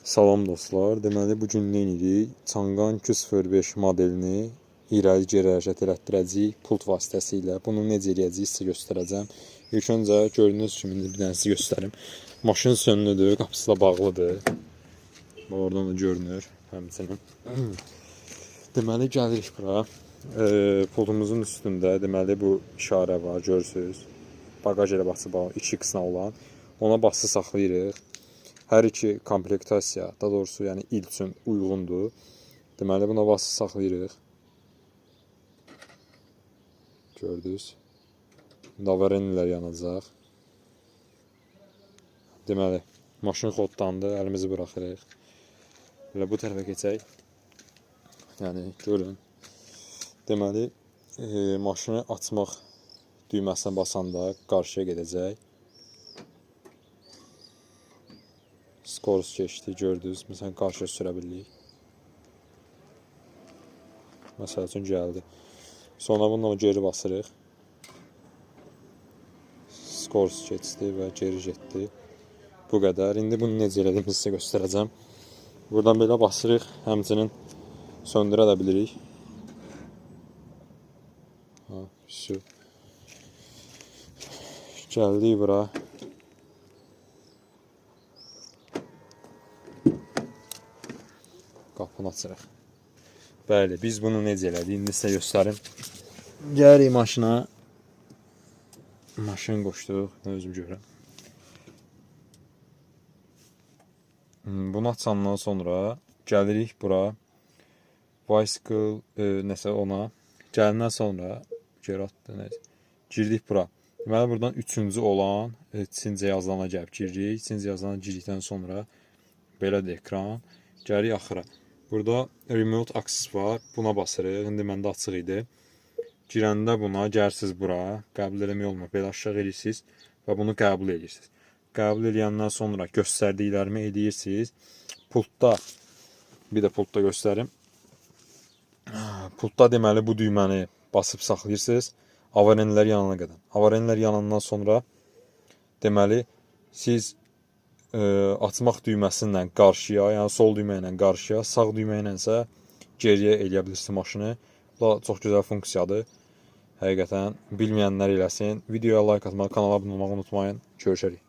Salam dostlar. Deməli bu gün nə edirik? Changan 205 modelini irəli geri hərəkət elətdirəcəyik pult vasitəsilə. Bunu necə eləyəcəyik sizə göstərəcəm. İlk öncə gördüyünüz kimi indi bir dənə sizə göstərim. Maşın sönlüdür, qapısı da bağlıdır. Oradan da görünür həmçinin. Deməli gəlirik bura. Pultumuzun üstündə deməli bu işarə var, görürsüz. Bagaj elə basıb 2x-nə olan. Ona bası saxlayırıq. Hər iki komplektasiya, daha doğrusu, yəni il üçün uyğundur. Deməli buna bası saxlayırıq. Gördünüz. İndi avarenlər yanacaq. Deməli, maşın xoddandı, əlimizi buraxırıq. Belə bu tərəfə keçək. Yəni görün. Deməli, maşını açmaq düyməsinə basanda qarşıya gedəcək. Skors keçdi, gördünüz. Məsələn, qarşıya sürə bilirik. Məsəl üçün gəldi. Sonra bununla geri basırıq. Skors keçdi və geri getdi. Bu qədər. İndi bunu necə elədiyimizi sizə göstərəcəm. Buradan belə basırıq. Həmçinin söndürə də bilirik. Ha, şu. Gəldik bura. Qapını açırıq. Bəli, biz bunu necə elədik? İndi sizə göstərim. Gəlirik maşına. Maşın qoşduq. Nə özüm görürəm. Bunu açandan sonra gəlirik bura. Bicycle nəsə ona. Gələndən sonra geri atdı, nəsə. Girdik bura. Deməli buradan üçüncü olan Çincə yazılana gəlib giririk. Çincə yazılana girdikdən sonra belədir ekran. Gəlirik axıra. Burada Remote Access var. Buna basırıq. İndi məndə açıq idi. Girəndə buna gəlirsiniz bura. Qəbul eləmək olmur. Belə aşağı eləyirsiniz və bunu qəbul edirsiniz. Qəbul eləyəndən sonra göstərdiklərimi eləyirsiniz. Pultda bir də pultda göstərim. Pultda deməli bu düyməni basıb saxlayırsınız. Avarenlər yanana qədər. Avarenlər yanandan sonra deməli siz açmaq düyməsi ilə qarşıya, yəni sol düymə ilə qarşıya, sağ düymə ilə isə geriyə eləyə bilirsiniz maşını. Bu da çox gözəl funksiyadır. Həqiqətən bilməyənlər eləsin. Videoya like atmağı, kanala abunə olmağı unutmayın. Görüşərik.